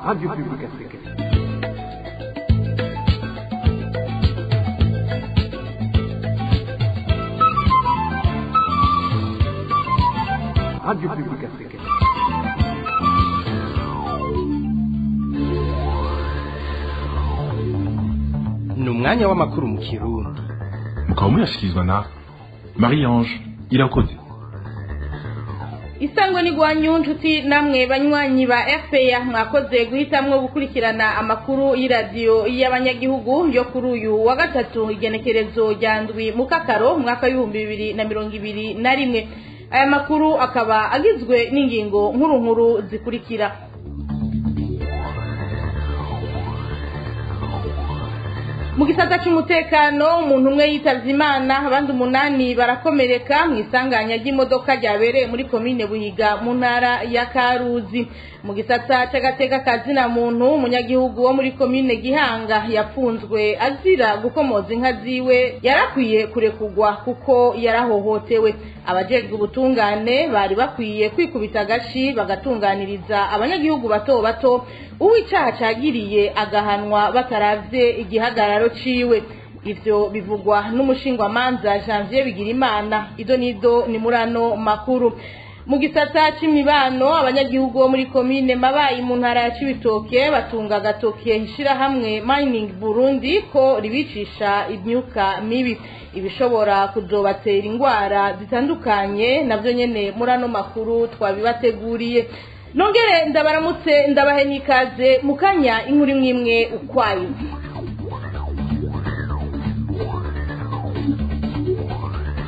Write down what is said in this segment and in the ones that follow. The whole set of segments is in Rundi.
Radio Publique Africaine. Radio Publique Africaine. Ni umwanya w'amakuru mu Kirundi. Mukaba muyashyikirizwa na Marie Ange Irakoze. Isangwe ni gwanyu nshuti namwe banywanyi ba RPA, mwakoze guhitamwo gukurikirana amakuru y'iradiyo y'abanyagihugu yo kuri uyu wa gatatu, igenekerezo rya 7 mukakaro mwaka 2021. Aya makuru akaba agizwe n'ingingo nkuru nkuru zikurikira. Mu gisata cy'umutekano, umuntu umwe yitavye Imana, abandi 8 barakomereka mu isanganya ry'imodoka ryabereye muri komine Buhiga mu ntara ya Karuzi. Mu gisata c'agateka kazina muntu, umunyagihugu wo muri komine Gihanga yapfunzwe azira gukomoza inka ziwe, yarakwiye kurekugwa kuko yarahohotewe. Abajejwe ubutungane bari bakwiye kwikubita agashi bagatunganiriza abanyagihugu bato bato, uw'icaha cagiriye agahanwa bataravye igihagararo ciwe. Ivyo bivugwa n'umushingwamanza Janvier Bigirimana. Ido nido ni murano makuru. Mu gisata c'imibano, abanyagihugu bo muri komine Mabayi mu ntara ya Cibitoke batunga agatoke ishirahamwe Mining Burundi ko ribicisha imyuka mibi ibishobora kuzobatera ingwara zitandukanye. Navyo nyene murano makuru twabibateguriye. Nongere ndabaramutse, ndabahe n'ikaze mukanya inkuru imwe ukwayo.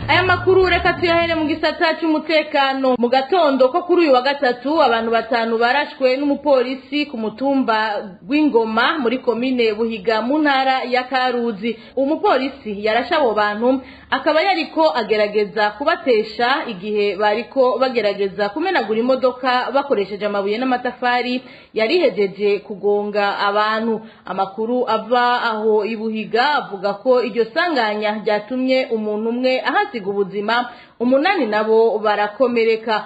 Aya makuru reka tuyahere mu gisata cy'umutekano. Mu gatondo ko kuri uyu wa gatatu, abantu 5 barashwe n'umupolisi ku mutumba w'Ingoma muri komine Buhiga mu ntara ya Karuzi. Umupolisi yarashe abo bantu, akaba yariko agerageza kubatesha igihe bariko bagerageza kumenagura imodoka bakoresheje amabuye n'amatafari yarihejeje kugonga abantu. Amakuru ava aho ibuhiga avuga ko iryo sanganya ryatumye umuntu umwe ahasiga ubuzima, 8 nabo barakomereka.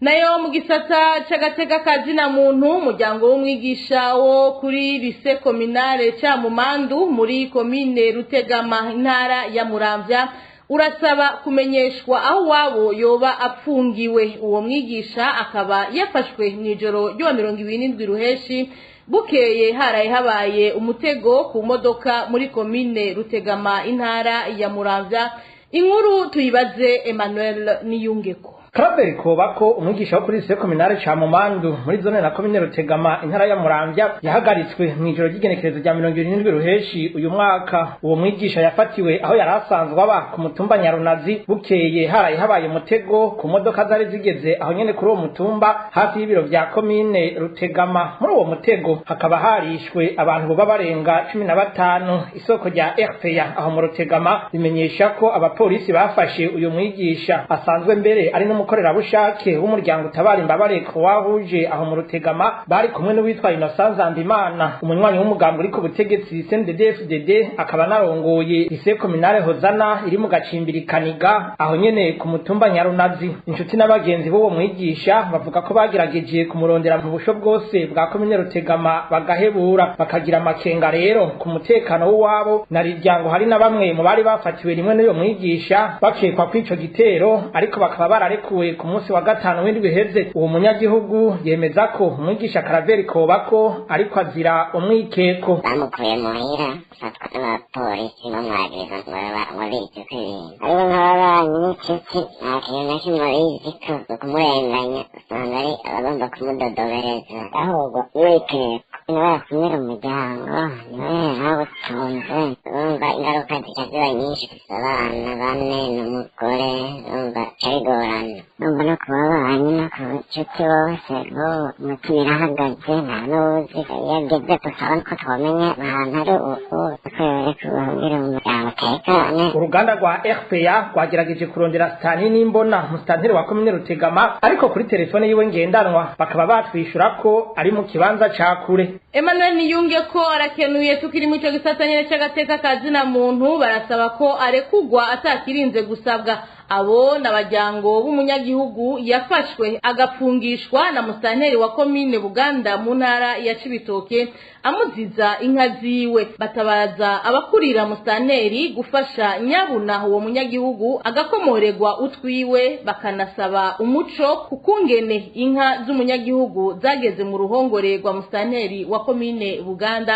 Nayo mu gisata c'agateka kazina muntu, umuryango w'umwigisha wo kuri lycée communale Camumandu muri komine Rutegama intara ya Muramvya urasaba kumenyeshwa aho wabo yoba apfungiwe. Uwo mwigisha akaba yafashwe mw'ijoro ryo 27 ruheshi, bukeye haraye habaye umutego ku modoka muri komine Rutegama intara ya Muramvya. Inkuru tuyibaze Emmanuel Niyungeko. Claver Kobako, umwigisha wo kuri lycée communale Camumandu muri zone na komine Rutegama intara ya Muramvya, yahagaritswe mw'ijoro ry'igenekerezo rya 27 ruheshi uyu mwaka. Uwo mwigisha yafatiwe aho yari asanzwe aba ku mutumba Nyarunazi, bukeye haraye habaye umutego ku modoka zari zigeze aho nyene kuri uwo mutumba hafi y'ibiro vya komine Rutegama. Muri uwo mutego hakaba harishwe abantu boba barenga 15. Isoko rya RPA aho mu Rutegama rimenyesha ko abapolisi bafashe uyu mwigisha asanzwe mbere ari n'umukorerabushake w'umuryango utabara imbabare wahuje aho mu Rutegama, bari kumwe n'uwitwa Innocent Nzandimana, umunywanyi w'umugambi uri ku butegetsi CNDD-FDD, akaba narongoye lycée communale Hozana iri mu gacimbiri Kaniga aho nyene ku mutumba Nyarunazi. Inshuti n'abagenzi b'uwo mwigisha bavuga ko bagerageje kumurondera mu busho bwose bwa komine Rutegama bagahebura, bakagira amakenga rero ku mutekano w'uwabo na riryango. Hari na bamwe mu bari bafatiwe rimwe n'uyo mwigisha bakekwa kw'ico gitero, ariko bakaba bararekuwe ku munsi wa gatanu w'indwi iheze. Uwo munyagihugu yemeza ko umwigisha Karaveri Kobako ariko azira umwikeko. Bamukuye muhira afatwa n'abapolisi bamwagiriza ngo babiziko ibintu, ariko nk'ababanyi n'inshuti nta kintu na kimwe babiziko, ukumurenganya usanga ari abagomba kumudodobereza. Ahubwo umwikeko niwe yakumira umuryango, niwe yarawutunze. Urumva ingaruka zica ziba nyinshi, gusa abana 4 n'umugore, urumva bica bigorana. Urumva no ku babanyi no ku nshuti bose bo umutima irahagaze, nta n'uwuzi iyo ageze. Dusaba ko twamenya ahantu ari ubu ko yoreka kugira umuryango utekane. Uruganda rwa RPA rwagerageje kurondera Stani Nimbona, musitanteri wa komine Rutegama, ariko kuri telefone yiwe ngendanwa bakaba batwishura ko ari mu kibanza ca kure. Emmanuel Niyunge ko arakenuye. Tukiri mu ico gisata nyene c'agateka kazina muntu, barasaba ko arekugwa atakirinze gusabwa. Abo n'abajyango b'umunyagihugu yafashwe agapfungishwa na musitanteri wa komine Buganda mu ntara ya Cibitoke amuziza inka ziwe. Batabaza abakurira musitanteri gufasha nyabuna uwo munyagihugu agakomorerwa utwiwe, bakanasaba umuco kukungene inka z'umunyagihugu zageze mu ruhongore rwa musitanteri wa komine Buganda.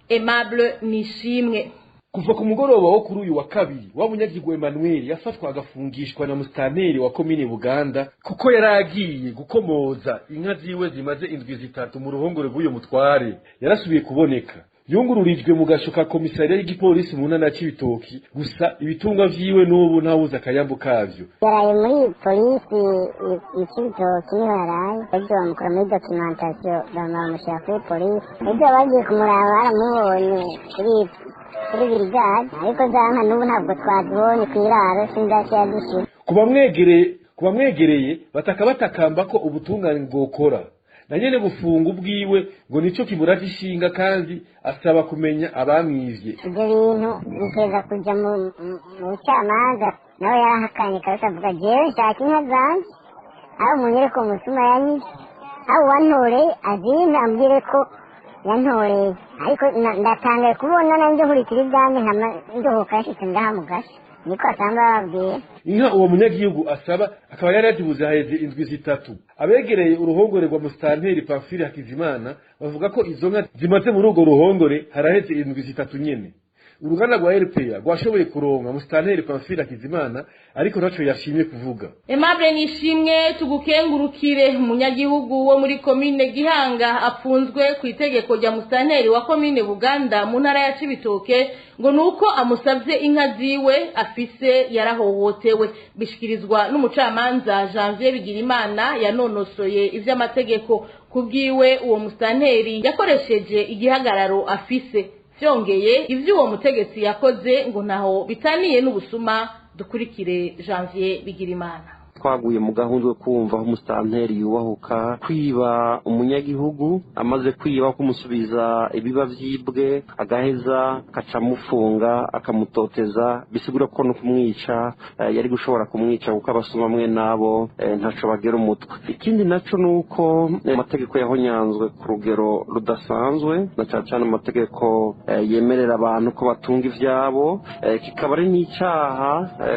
Aimable Nishimwe. Kuva ku mugoroba wo kuri uyu wa kabiri, wa munyagihugu Emmanuel yafatwa agafungishwa na musitanteri wa komine Buganda kuko yari agiye gukomoza inka ziwe zimaze indwi 3 mu ruhongore rw'uyo mutware, yarasubiye kuboneka yungururijwe mu gasho ka komisariya y'igipolisi mu ntara ya Cibitoki. Gusa ibitungwa vyiwe n'ubu ntawuzi akayambu kavyo. Yaraye muri polisi mu Cibitoki, niho yaraye. Ejo bamukura muri documentation, bamushyira kuri polisi. Ejo bagiye kumuraba baramubonye kuri brigade, ariko za nka n'ubu ntabwo twazibonye kw'iraro, sinzi aho yazishize. Ku bamwegereye bataka batakamba ko ubutungane bwokora na nyene gufunga ubwiwe ngo nico kimuraje ishinga, kandi asaba kumenya abamwivye. Ibyo bintu biteza kuja mu bucamanza. Nawe yarahakanye kabisa, avuga: "Jewe nshaka inka zanje, aho munyereko umusuma yanyivye, aho uwantoreye azimpe, ambwire ko yantoreye." Ariko ndatangaye kubona nanjye nkurikira ibyanjye nkama ndohoka yashitse ngaha mu gasho, niko asanga bababwira. Inka uwo munyagihugu asaba akaba yari yazibuze haheze indwi 3. Abegereye uruhongore rwa musitanteri Pamphile Hakizimana bavuga ko izo nka zimaze muri urwo ruhongore haraheze indwi 3 nyene. Uruganda rwa RPA rwashoboye kuronka musitanteri Pamphile Hakizimana, ariko ntaco yashimye kuvuga. Aimable Nishimwe, tugukengurukire. Umunyagihugu wo muri komine Gihanga apfunzwe ku itegeko rya musitanteri wa komine Buganda mu ntara ya Cibitoke ngo nuko amusavye inka ziwe afise yarahohotewe. Bishikirizwa n'umucamanza Janvier Bigirimana yanonosoye ivy'amategeko. Kubwiwe, uwo musitanteri yakoresheje igihagararo afise. Vyongeye, ivyo uwo mutegetsi yakoze ngo ntaho bitaniye n'ubusuma. Dukurikire Janvier Bigirimana. Twaguye mu gahundwe kumva aho umusitanteri yubahuka kwiba umunyagihugu, amaze kwiba kumusubiza ibiba vyibwe, agaheza akacamufunga, akamutoteza, bisigura ko no kumwica yari gushobora kumwica, kuko abasuma mwe nabo ntaco bagera umutwe. Ikindi naco nuko amategeko yahonyanzwe ku rugero rudasanzwe, na cane cane amategeko yemerera abantu ko batunga ivyabo, kikaba ari n'icaha,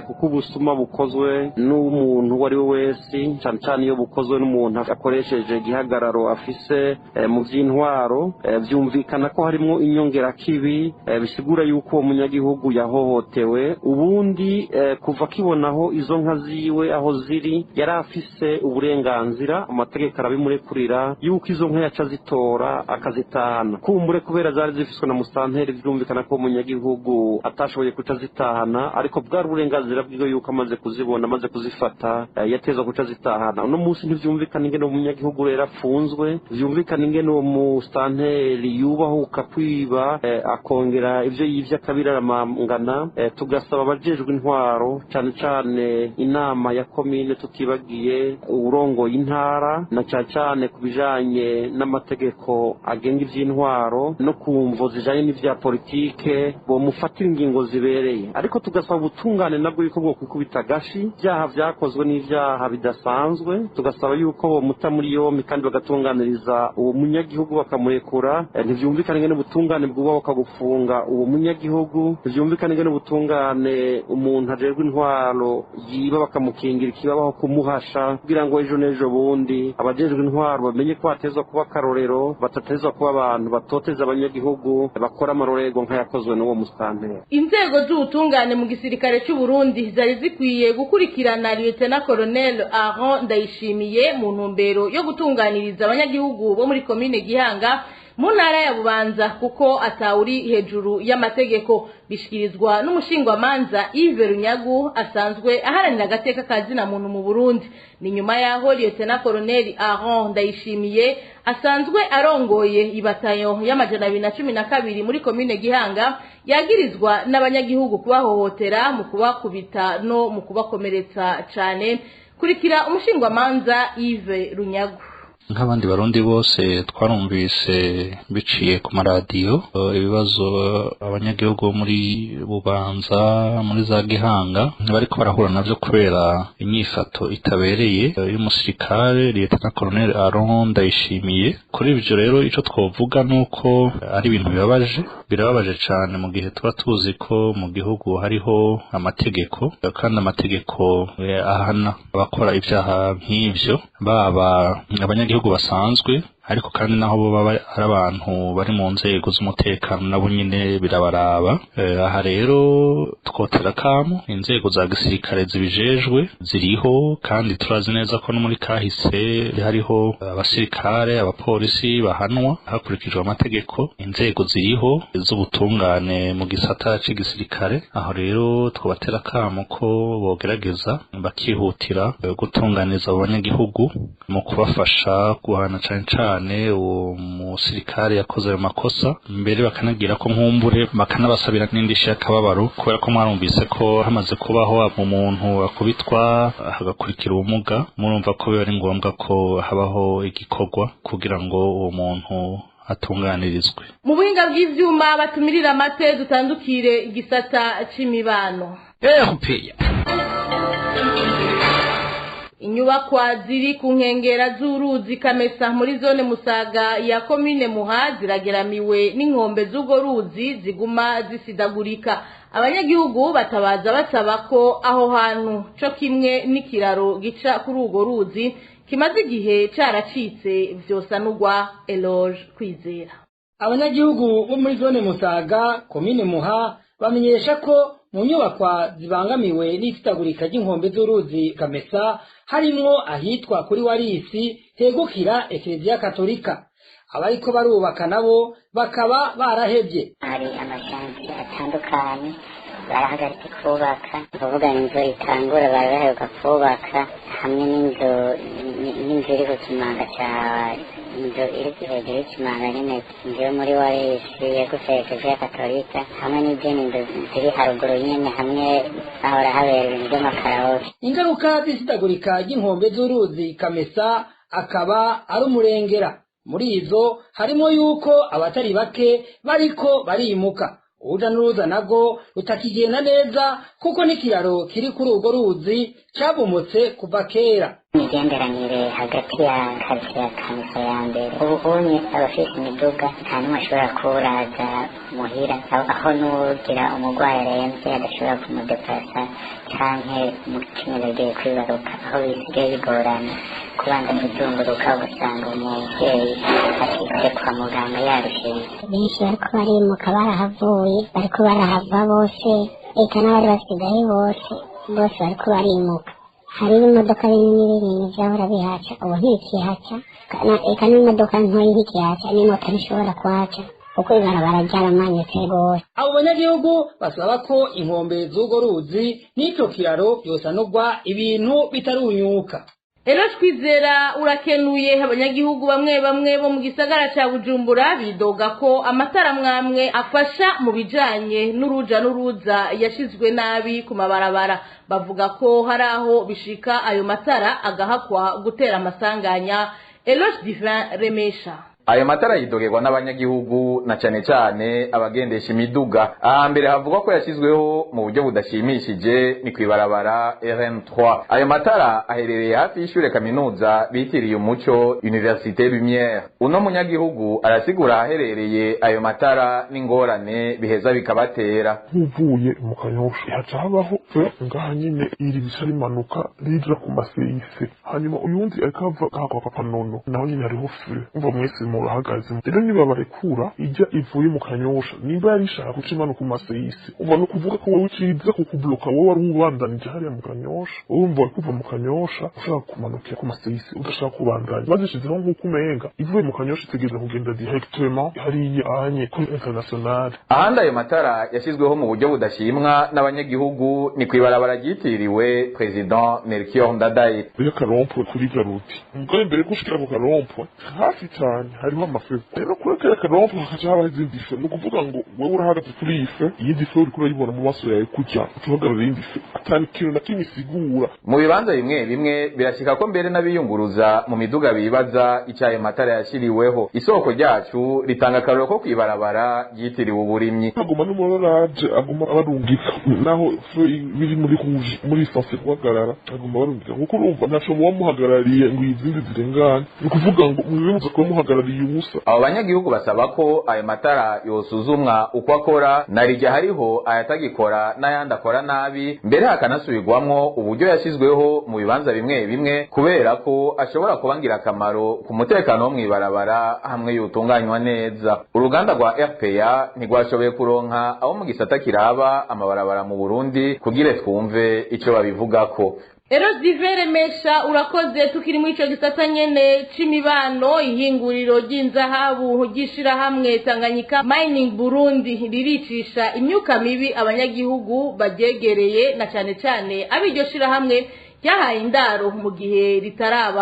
kuko ubusuma bukozwe n'umuntu uwo ari we wese, cyane cyane iyo bukozwe n'umuntu akoresheje igihagararo afise mu by'intwaro, byumvikana ko harimo inyongerakibi, bisigura yuko uwo munyagihugu yahohotewe. Ubundi kuva akibonaho izo nka ziwe aho ziri, yari afise uburenganzira, amategeko arabimurekurira, yuko izo nka yaca azitora akazitahana. Kumbure kubera zari zifiswe na musitanteri, byumvikana ko umunyagihugu atashoboye kuca azitahana, ariko bwari uburenganzira bwiwe yuko amaze kuzibona, amaze kuzifata, yatezwa kuca zitahana. Uno munsi ntivyumvikana ingene umunyagihugu rero afunzwe, vyumvikana ingene uwo musitanteri yubahuka kwiba, akongera ivyo yivye akabiraramangana. Tugasaba abajejwe intwaro, cane cane inama ya komine, tutibagiye uwurongoye intara, na cane cane ku bijanye n'amategeko agenga ivy'intwaro no ku mvo zijanye n'ivya politike, bomufatira ingingo zibereye. Ariko tugasaba ubutungane nabwo yuko bwo kwikubita agashi. Ibyaha vyakozwe n'ivyaha bidasanzwe, tugasaba yuko bomuta muri yombi kandi bagatunganiriza uwo munyagihugu, bakamurekura. Ntivyumvikana ingene ubutungane bwubahwa gufunga uwo munyagihugu, ntivyumvikana ingene ubutungane umuntu ajejwe intwaro yiba bakamukingira ikibabaho kumuhasha, kugira ngo ejo n'ejo bundi abajejwe intwaro bamenye ko batezwa kuba akarorero, batatezwa kuba abantu batoteza abanyagihugu, bakora amarorerwa nk'ayakozwe n'uwo musitanteri. Inzego z'ubutungane mu gisirikare cy'u Burundi zari zikwiye gukurikirana Lieutenant Colonel Aaron Ndayishimiye mu ntumbero yo gutunganiriza abanyagihugu bo muri komine Gihanga mu ntara ya Bubanza, kuko atawuri hejuru y'amategeko. Bishikirizwa n'umushingwamanza Yves Runyagu asanzwe aharanira agateka ka zina muntu mu Burundi. Ni nyuma yaho Lieutenant Colonel Aaron Ndayishimiye asanzwe arongoye ibatayo y'212 muri komine Gihanga yagirizwa n'abanyagihugu kubahohotera mu kubakubita no mu kubakomeretsa cane. Kurikira umushingwamanza Yves Runyagu. Nk'abandi barundi bose twarumvise biciye ku maradiyo ibibazo abanyagihugu bo muri Bubanza, muri za Gihanga bariko barahura navyo kubera inyifato itabereye y'umusirikare Lieutenant Colonel Aron Ndayishimiye. Kuri ivyo rero ico twovuga nuko ari ibintu bibabaje, birababaje cane mu gihe tuba tuzi ko mu gihugu hariho amategeko, kandi amategeko ahana abakora ivyaha nk'ivyo, baba abanyagihugu basanzwe, ariko kandi naho bo baba ari abantu bari mu nzego z'umutekano nabo nyine birabaraba. Aha rero twotera kamo inzego za gisirikare zibijejwe ziriho, kandi turazi neza ko no muri kahise hariho abasirikare, abapolisi bahanwa hakurikijwe amategeko. Inzego ziriho z'ubutungane mu gisata c'igisirikare. Aho rero twobatera kamo ko bogerageza bakihutira gutunganiza abo banyagihugu mu kubafasha guhana cane cane uwo musirikare yakoze ayo makosa, mbere bakanagira ko nkumbure bakanabasabira n'indishyi y'akababaro, kubera ko mwarumvise ko hamaze kubaho umuntu akubitwa hagakurikira ubumuga, murumva ko biba ari ngombwa ko habaho igikorwa kugira ngo uwo muntu atunganirizwe. Mu buhinga bw'ivyuma batumirira amate, dutandukire igisata c'imibano. RPA. Inyubakwa ziri ku nkengera z'uruzi Kamesa muri zone Musaga ya komine Muha zirageramiwe n'inkombe z'urwo ruzi ziguma zisidagurika. Abanyagihugu batabaza basaba ko aho hantu co kimwe n'ikiraro gica kuri urwo ruzi kimaze igihe caracitse vyosanurwa. Eloge Kwizera. Abanyagihugu bo muri zone Musaga, komine Muha, bamenyesha ko mu nyubakwa zibangamiwe n'isitagurika ry'inkombe z'uruzi Kamesa harimwo ahitwa kuri Warisi hegukira Eklezia Katolika. Abariko barubaka nabo bakaba barahevye. Hari amashanti atandukanye barahagaritse kubaka, kuvuga inzu itangura bari baheruka kubaka, hamwe n'inzu n'inzu iri ku kimanga ca inzu iri hejuru y'ikimanga nyene, inzu yo muri Warisi yegukira Eklezia Katolika, hamwe n'izindi nzu ziri haruguru nyene hamwe hahora habera ibintu vy'amakaraoke. Ingaruka z'isitagurika ry'inkombe z'uruzi Kamesa akaba ari umurengera. Muri izo harimo yuko abatari bake bariko barimuka, uruja n'uruza nabwo rutakigenda neza kuko n'ikiraro kiri kuri urwo ruzi cabomotse kuva kera. Imigenderanire hagati ya karitsiye ya Kamesa ya mbere, ubu unye abafise imiduga nta n'umwe ashobora kuwuraza muhira, aho n'ugira umurwayi aremvye adashobora kumudepasa, canke umukenyezi agiye kwibaruka, aho bisigaye bigorana kubanza kuzunguruka, ugasanga umuvyeyi ashitse kwa muganga yarushiye. Benshi bariko barimuka barahavuye, bariko barahava bose, eka n'abari basigaye bose bose bariko barimuka. Hari n'imodoka binini binini vyahora bihaca ubu ntibikihaca, eka n'imodoka ntoyi ntikihaca, n'imoto ntishobora kuhaca kuko ibarabara ryaramanyutse rwose. Abo banyagihugu basaba ko inkombe z'urwo ruzi n'ico kiraro vyosanurwa ibintu bitarunyuka. Eloge Kwizera urakenuye. Abanyagihugu bamwe bamwe bo mu gisagara ca Bujumbura bidoga ko amatara mwamwe afasha mu bijanye n'uruja n'uruza yashizwe nabi ku mabarabara. Bavuga ko hari aho bishika ayo matara agahakwa gutera amasanganya. Eloge Divin Remesha. Ayo matara yidogerwa n'abanyagihugu na cane cane abagendesha imiduga. Ahambere havugwa ko yashyizweho mu buryo budashimishije ni kw'ibarabara RN3. Ayo matara aherereye hafi y'ishure kaminuza bitiriye umuco, Université Lumière. Uno munyagihugu arasigura ahaherereye ayo matara n'ingorane biheza bikabatera. Nk'uvuye mu Kanyosha haca habaho ngaha nyine iri rica rimanuka rija ku maseyise, hanyuma uyundi ariko ava ngaha kwa Papa Nono, naho nyine hariho feu, umva mwese murahagaze. Rero niba barekura ijya ivuye mu Kanyosha, nimba yari ishaka guca imanuka ku maseyise, umva ni ukuvuga ko wowe uciza kukubloka, wowe wari ubandanije hariya mu Kanyosha, urumva wari kuva mu Kanyosha ushaka kumanukira ku maseyise udashaka kubandanya. Bazishizeho nk'uko umenga ivuye mu Kanyosha itegereza kugenda directement hariya anye kuri international. Ahandi ayo matara yashyizweho mu buryo budashimwa n'abanyagihugu ni kw'ibarabara ryitiriwe President Melchior Ndadaye. Iyo karompwe kuri garuti, umugore mbere gushikira ku karompwe hafi cyane Hariho ama feux rero kuri kariya ka rond-point hakaca habaho izindi feux. Ni ukuvuga ngo wewe urahagaze kuri iyi feu, iyindi feu uriko urayibona mu maso yawe kurya uca uhagarara iyindi feu atari ikintu na kimwe isigura. Mu bibanza bimwe bimwe birashika ko mbere n'abiyunguruza mu miduga bibaza icyo ayo matara yashyiriweho. Isoko ryacu ritanga akarorero ko kwibarabara ryitiriwe uburimyi. Aguma n'umuraraje aguma abarungika naho feu biri muri rouge muri censé guhagarara, aguma abarungika kuko urumva ntaco muba muhagarariye ngo izindi zirengane. Ni ukuvuga ngo mwibe muza kuba muhagarariye ubusa. Abo banyagihugu basaba ko ayo matara yosuzumwa uko akora, na rijya hariho ayatagikora n'ayandi akora nabi, mbere hakanasubirwamwo uburyo yashyizweho mu bibanza bimwe bimwe, kubera ko ashobora kuba ngirakamaro ku mutekano wo mw'ibarabara hamwe yotunganywa neza. Uruganda rwa RPA ntirwashoboye kuronka abo mu gisata kiraba amabarabara mu Burundi kugira twumve ico babivugako. Erozivere Mesha, urakoze. Tukiri muri ico gisata nyene c'imibano, ihinguriro ry'inzahabu ry'ishirahamwe Tanganyika Mining Burundi riricisha imyuka mibi abanyagihugu baryegereye, na cane cane ab'iryo shirahamwe ryahaye indaro mu gihe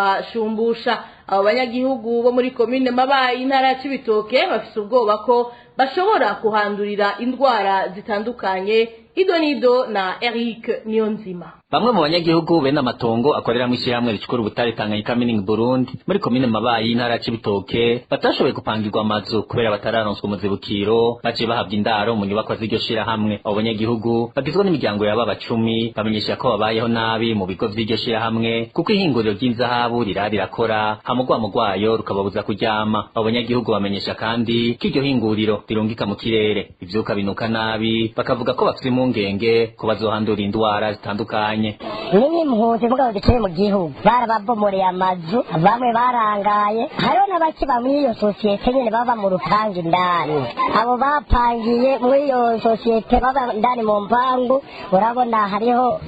ritarabashumbusha. Abo banyagihugu bo muri komine Mabayi, intara ya Cibitoke, bafise ubwoba ko bashobora kuhandurira indwara zitandukanye. Idonido na Eric Niyonzima. Bamwe mu banyagihugu bene amatongo akorera mu ishyirahamwe ricukura ubutare Tanganyika Mining Burundi muri komine Mabayi, intara ya Cibitoke, batashoboye gupangirwa amazu kubera batararonswa umuzibukiro, baciye bahabwa indaro mu nyubakwa z'iryo shirahamwe. Abo banyagihugu bagizwe n'imiryango y'aba 10 bamenyesha ko babayeho nabi mu bigo vy'iryo shirahamwe, kuko ihinguriro ry'inzahabu rirara rirakora hamugwamo rwayo rukababuza kuryama. Abo banyagihugu bamenyesha kandi ko iryo hinguriro rirungika mu kirere ivyuka binuka nabi, bakavuga ko bafise impungenge ko bazohandura indwara zitandukanye. Ni impunzi mugabo zikiri mu gihugu, barababomoreye amazu, bamwe barangaye, hariho n'abakiba muri iyo sosiyete nyene baba mu rupangu indani. Abo bapangiye muri iyo sosiyete baba indani mu mpangu, urabona hariho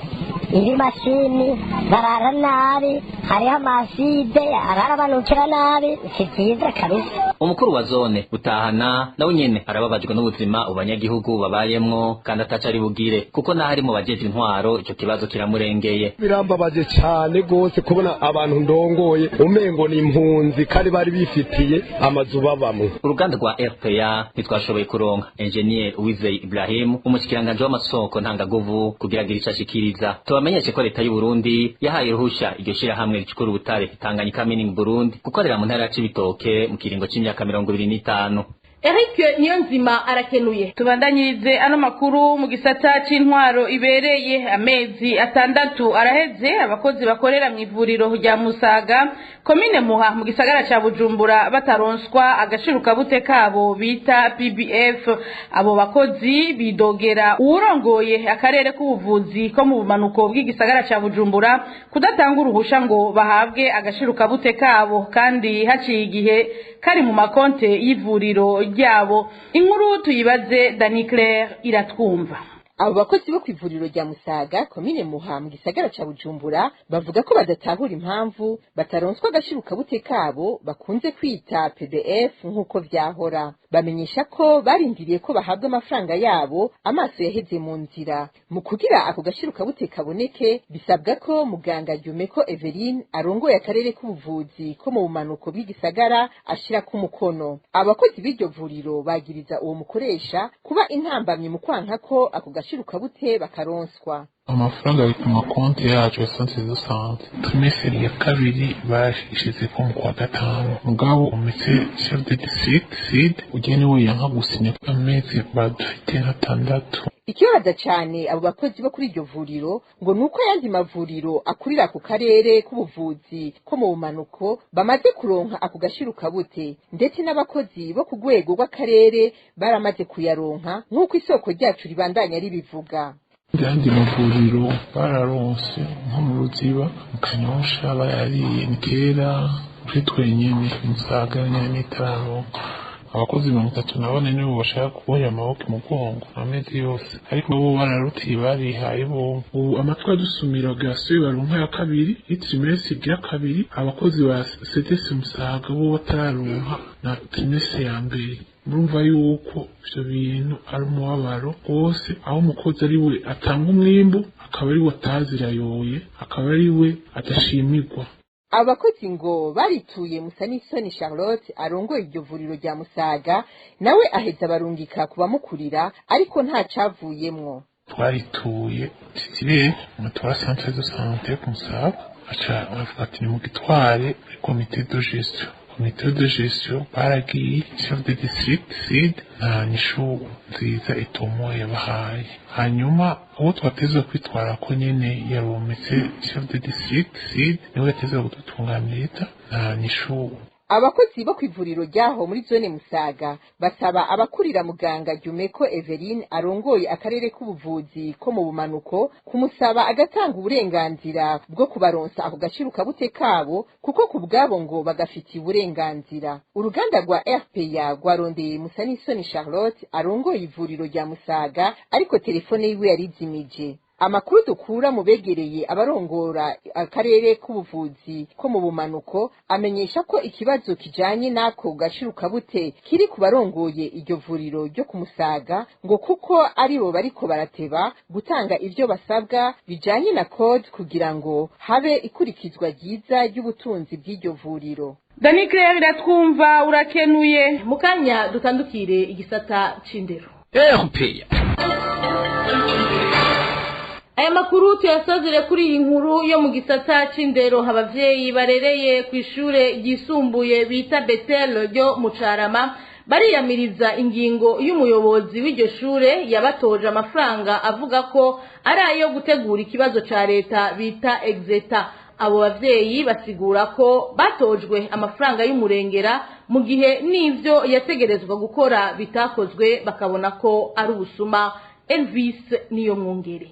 ibimashini, barara nabi, hariho amaside ararabanukira nabi, si vyiza kabisa. Umukuru wa zone Butahana nawe nyene arababajwe n'ubuzima abanyagihugu babayemwo, kandi ataca ari bugire kuko naho ari mu bajejwe intwaro ico kibazo kiramurengeye. Birambabaje cane gose kubona abantu ndongoye umengo ni impunzi kandi bari bifitiye amazu babamwe. Uruganda rwa RPA ntitwashoboye kuronka Engineer Uwizeye Ibrahim, umushikiranganje w'amasoko ntangaguvu, kugira agire ico ashikiriza. Tubamenyeshe ko leta y'u Burundi yahaye uruhusha iryo shirahamwe ricukura ubutare Tanganyika Mining Burundi gukorera mu ntara ya Cibitoke mu kiringo c'imyaka 25. Eric Niyonzima arakenuye. Tubandanyirize ano makuru mu gisata c'intwaro ibereye. Amezi 6 araheze abakozi bakorera mu ivuriro rya Musaga, komine Muha, mu gisagara ca Bujumbura bataronswa agashirukabute kabo bita PBF. Abo bakozi bidogera uwurongoye akarere k'ubuvuzi ko mu bumanuko bw'igisagara ca Bujumbura kudatanga uruhusha ngo bahabwe agashirukabute kabo, kandi haciye igihe kari mu makonte y'ivuriro ryabo. Inkuru tuyibaze Dani Claire Iratwumva. Abo bakozi bo kw'ivuriro rya Musaga, komine Muha, mu gisagara ca Bujumbura, bavuga ko badatahura impamvu bataronswa agashirukabute kabo bakunze kwita PDF nk'uko vyahora. Bamenyesha ko barindiriye ko bahabwa amafaranga yabo, amaso yaheze mu nzira. Mu kugira ako gashirukabute kaboneke, bisabwa ko muganga Yumeko Eveline arongoye akarere k'ubuvuzi ko mu bumanuko bw'igisagara ashirako umukono. Abakozi b'iryo vuriro bagiriza uwo mukoresha kuba intambamyi mu kwanka ko ako gashirukabute bakaronswa. Amafaranga ari ku makonti yacu ya centre de santé. Trimestre ya kabiri bayashizeko mu kwa gatanu, mugabo umetse chef de district sid ujya niwe yanka gusinya amezi badufite 6. Ikibabaza cane abo bakozi bo kuri iryo vuriro ngo nuko ayandi mavuriro akurira ku karere k'ubuvuzi ko mu bumanuko bamaze kuronka ako gashirukabute, ndetse n'abakozi bo ku rwego rw'akarere baramaze kuyaronka nk'uko isoko ryacu ribandanya ribivuga. Ayandi mavuriro bararonse nko mu Ruziba, mu Kanyosha bayariye ni kera, twe twenyene Musaga nyene n'itararonka. Abakozi 34 nibo bashaka kuboha amaboko imugongo amezi yose, ariko bo bararutiye barihaye bo. Ubu amatwi adusumira gasuye baronka ya kabiri y'itrimestre igira kabiri, abakozi ba CTC Musaga bo batararonka na trimestre ya mbere. Murumva yuko ivyo bintu ari umubabaro rwose, aho umukozi ari we atanga umwimbu, akaba ari we atazirayoye, akaba ari we adashimirwa. Abakozi ngo barituye Musanisoni Charlotte arongoye iryo vuriro rya Musaga, nawe aheza barungika kubamukurira, ariko nta cavuyemwo. Twarituye titulaire mutora centre de santé ku Musaga, aca bavuga ati nimugitware comité de gestion. Comité de gestion baragiye, chef de district sid nta nyishu nziza itomo yabahaye. Hanyuma uwo twatezwe kwitwara ko nyene yarometse chef de district sid, niwe yatezwe kudutunganiriza, nta nyishu. Abakozi bo kw'ivuriro ryaho muri zone Musaga basaba abakurira muganga Jumeko Eveline arongoye akarere k'ubuvuzi ko mu bumanuko kumusaba agatanga uburenganzira bwo kubaronsa ako gashirukabute kabo, kuko ku bwabo ngo bagafitiye uburenganzira. Uruganda rwa RPA rwarondeye Musanisoni Charlotte arongoye ivuriro rya Musaga, ariko telefone yiwe yarizimije. Amakuru dukura mu begereye abarongora akarere k'ubuvuzi ko mu bumanuko amenyesha ko ikibazo kijanye n'ako gashirukabute kiri ku barongoye iryo vuriro ryo ku Musaga, ngo kuko aribo bariko barateba gutanga ivyo basabwa bijanye na code kugira ngo habe ikurikizwa ryiza ry'ubutunzi bw'iryo vuriro. Dani Claire iratwumva, urakenuye. Mukanya dutandukire igisata c'indero. RPA. Aya makuru tuyasozere kuri iyi nkuru yo mu gisata c'indero. Abavyeyi barereye ku ishure ryisumbuye bita Bethel ryo mu Carama bariyamiriza ingingo y'umuyobozi w'iryo shure yabatoje amafaranga avuga ko ari ayo gutegura ikibazo ca leta bita exeta. Abo bavyeyi basigura ko batojwe amafaranga y'umurengera mu gihe n'ivyo yategerezwa gukora bitakozwe, bakabona ko ari ubusuma. Elvis niyo mwungere.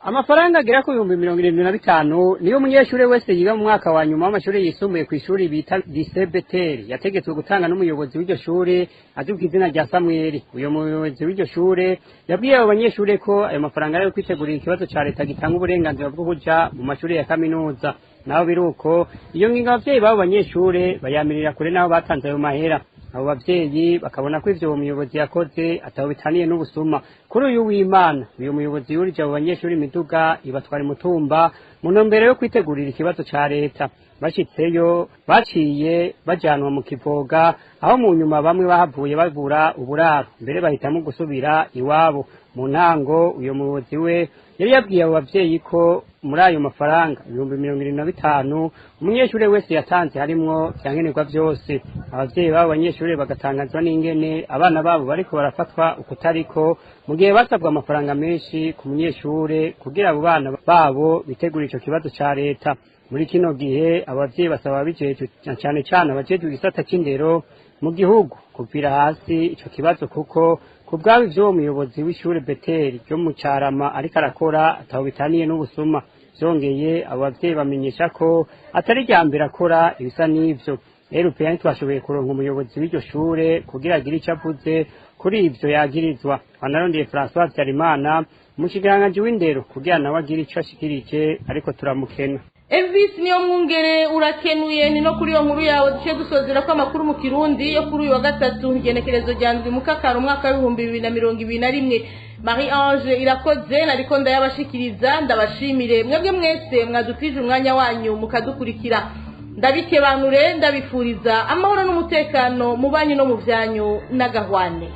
Amafaranga agera ku 75,000 niyo umunyeshure wese yiga mu mwaka wa nyuma w'amashuri yisumbuye ku ishuri bita Lycée Bethel yategetswe gutanga n'umuyobozi w'iryo shure azwi ku izina rya Samuel. Uyo muyobozi w'iryo shure yabwiye abo banyeshure ko ayo mafaranga ari ayo kwitegurira ikibazo ca leta gitanga uburenganzira bwo kuja mu mashuri ya kaminuza. Naho biruko, iyo ngingo abavyeyi b'abo banyeshure bayamirira kure n'aho batanze ayo mahera. Abo bavyeyi bakabona ko ivyo uwo muyobozi yakoze ataho bitaniye n'ubusuma. Kuri uyu w'Imana, uyu muyobozi yurije abo banyeshuri imiduga ibatwara imutumba mu ntumbero yo kwitegurira ikibazo ca leta. Bashitseyo baciye bajanwa mu Kivoga, aho mu nyuma bamwe bahavuye babura uburaro, mbere bahitamwo gusubira iwabo. Mu ntango uyo muyobozi we yari yabwiye abo bavyeyi ko muri ayo mafaranga 75,000 umunyeshure wese yatanze harimwo vyankenerwa vyose. Abavyeyi b'abo banyeshure bagatangazwa n'ingene abana babo bariko barafatwa ukutariko, mu gihe basabwa amafaranga menshi ku munyeshure kugira abo bana babo bitegure ico kibazo ca leta. Muri kino gihe abavyeyi basaba ababijejwe, na cane cane abajejwe igisata c'indero mu gihugu, kuvira hasi ico kibazo, kuko kubwabo ivyo uwo muyobozi w'ishure Bethel ryo mu Carama ariko arakora ataho bitaniye n'ubusuma. Vyongeye abo bavyeyi bamenyesha ko atari irya mbere akora ibisa n'ivyo. RPA ntitwashoboye kuronka umuyobozi w'iryo shure kugira agire ico avuze kuri ivyo yagirizwa. Wanarondeye François Habyarimana, umushikiranganji w'indero, kugira nawe agire ico ashikirije, ariko turamukena. Elvis niyo mwungere, urakenuye. Ni no kuri iyo nkuru yawe duce dusozera ko amakuru mu Kirundi yo kuri uyu wa gatatu, igenekerezo rya ndwi mukakaro umwaka w'2021. Marie Ange Irakoze nariko ndayabashikiriza. Ndabashimire mwebwe mwese mwadutije umwanya wanyu mukadukurikira. Ndabikebanure, ndabifuriza amahoro n'umutekano mu banyu no mu vyanyu n'agahwane.